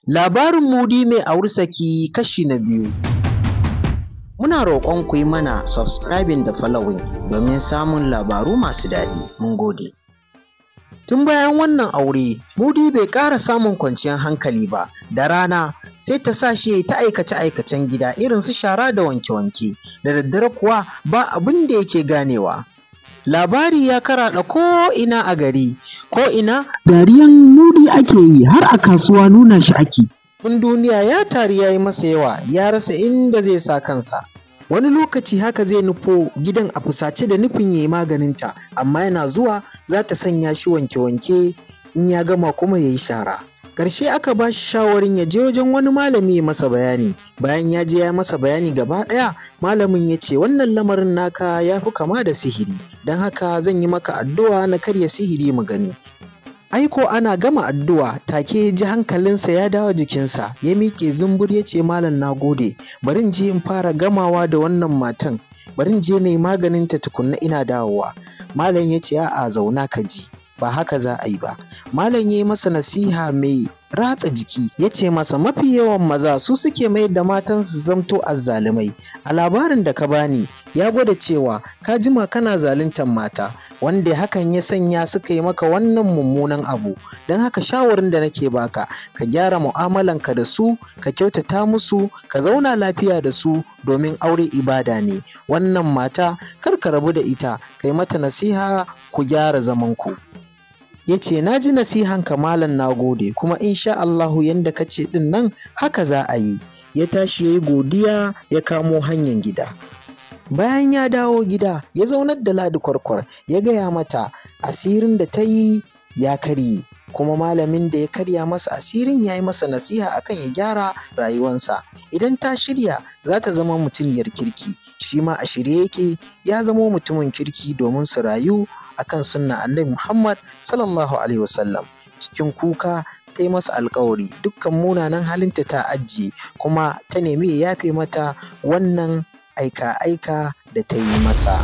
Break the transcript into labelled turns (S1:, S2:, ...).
S1: Labarin Mudi mai aursaki kashi na biyu. Muna roƙon ku yi mana subscribing da following domin samun labaru masu daɗi. Mun gode. Tun bayan wannan aure, Mudi bai ƙara samun kwanciyar hankali ba, da rana sai ta sa shi ya yi ta aikace-aikacen gida irin su shara da wanke-wanke, da daddare kuwa ba abin da yake ganewa. Labari ya karaɗe ko'ina a gari, ko'ina dariyan Mudi ake yi har a kasuwa nuna shi ake. Abin duniya ya taru ya yi masa yawa, ya rasa inda zai sa kansa. Wani lokaci haka zai nufo gidan a fusace da nufin ya yi maganinta, amma yana zuwa za ta sanya shi wanke-wanke in ya gama kuma ya yi shara. Ƙarshe aka ba shi shawarin ya je wajen wani malami ya masa bayani. Bayan ya je ya masa bayani gaba ɗaya, malamin ya ce wannan lamarin naka ya fi kama da sihiri, don haka zan yi maka addu'a na karya sihiri mu gani. Ai ko ana gama addu'a take ya ji hankalinsa ya dawo jikinsa, ya miƙe zumbur ya ce malam na gode, bari in je in fara gamawa da wannan matan, bari in je na yi maganinta tukunna ina dawowa. Malam ya ce a'a zauna ka ji, ba haka za a yi ba. Malam ya yi masa nasiha mai ratsa jiki, ya ce masa mafi yawan maza su suke mayar da matansu su zamto azzalumai. A labarin da ka bani ya gwada cewa ka jima kana zaluntar mata, wanda hakan ya sanya suka yi maka wannan mummunan abu. Don haka shawarin da nake baka, ka gyara mu'amalanka da su, ka kyautata musu, ka zauna lafiya da su domin aure ibada ne. Wannan mata kar ka rabu da ita, ka yi mata nasiha ku gyara zamanku. Ya ce na ji nasihanka malam na gode, kuma insha Allahu yanda ka ce ɗin nan haka za a yi. Ya tashi ya yi godiya ya kamo hanyar gida. Bayan ya dawo gida, ya zaunar da Ladi Kwarkwar, ya gaya mata asirin da ta yi ya karye, kuma malamin da ya karya masa asirin ya yi masa nasiha akan ya gyara rayuwansa. Idan ta shirya za ta zama mutumiyar kirki, shi ma a shirye yake ya zamo mutumin kirki domin su rayu akan sunna Annabi Muhammad sallallahu alaihi wasallam. Cikin kuka ta yi masa alƙawari dukkan munanan halinta ta ajiye, kuma ta nemi ya yafe mata wannan aika-aika da ta yi masa.